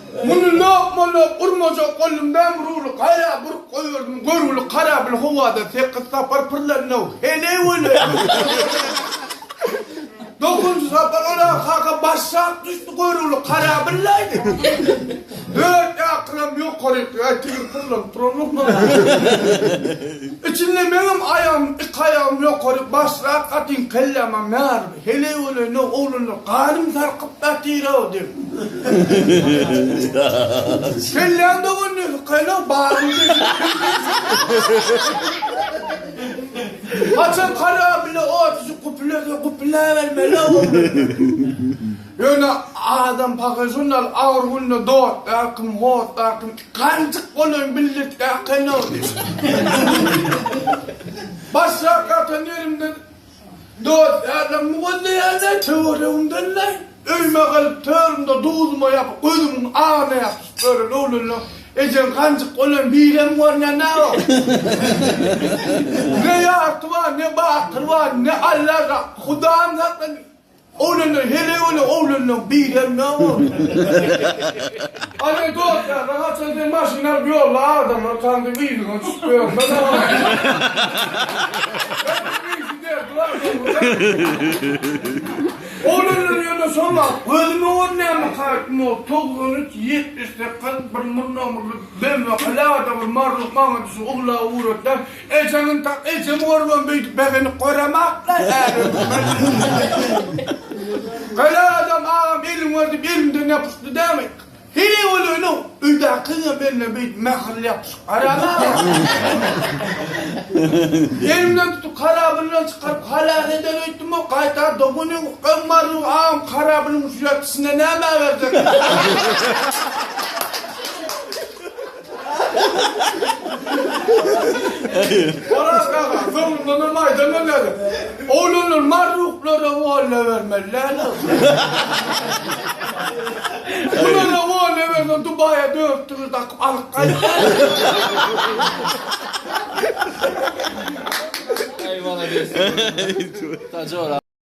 Muny lop-molop urmajak boldum däm ruly gaýra burup goýberdim, görgüli karabyl howada sekiz sapar pyrlandy-ow, heleý weli! Dokuzynjy sapar Oraz kaka başşak düşdi görgüli karabyllaýdy. Dört ýakyram ýokaryk, aý tigir pyrlanyp duranok maňa. Içinde meňem aýagym, iki aýagym ýokaryk başrak gatyň kellämem ýaryp, heleý weli, oglanlar ganym sarkyp ýatyr-ow diýip. Kelläň dogan diýdi, kelo baryň diýdi. Haçan karabile ot düşüp güpülese güpüläbermeli Ýöne adam pahyr şonda agyr günde dostlar kim, hossar kim, ganjyk bolaýyn bildirtýär kelo diýip. Başrak atan ýerimden Dost-ýarlam gözleýärler töweregimden-de, öýüme gelip törümde duzuma ýapyp, gözümiň agyna ýapyşyp ýören oglanlar, ejeň ganjyk bolan birem görnenok. Ne ýarty bar, ne batyr bar, ne Alla, Hudaýym saklasyn, oglanlar heleý-heleý oglanlaryň birem ýok. Ana dost-ýarlar haçan sen maşyn alyp ýolda adamlar tandy yzyňa düşüp ýörmez-ä. Oglanlar ýöne şol wagt gözüme görünýärmi kaýtym ol 93 78 bir mur nomurly BMW kalada bir marluk maňa düşüp uglap ugratýar. Ejeňiň tak ejemi görübem beýdip begenip göremakla ärim. Gelen adam agam eliňi ber diýip elimden ýapyşdy dämi? Heleý bolaýyn-ow, öýdäkiňem eline beýdip mähirli ýapyşyp garama. Elimden tutup karabyndan çykaryp halas eder öýtdüm-ow, gaýta doganyň öň maryň agam karabynyň şu ýatysynda nämä berjek? Oraz aga, soňundanam aýdan bolýardy. Oglanlar marruklara walla bermeli däl. Bulara walla berseň Dubaýa dört tigir dakyp alyp gaýtýar. Aý malades. Tajora.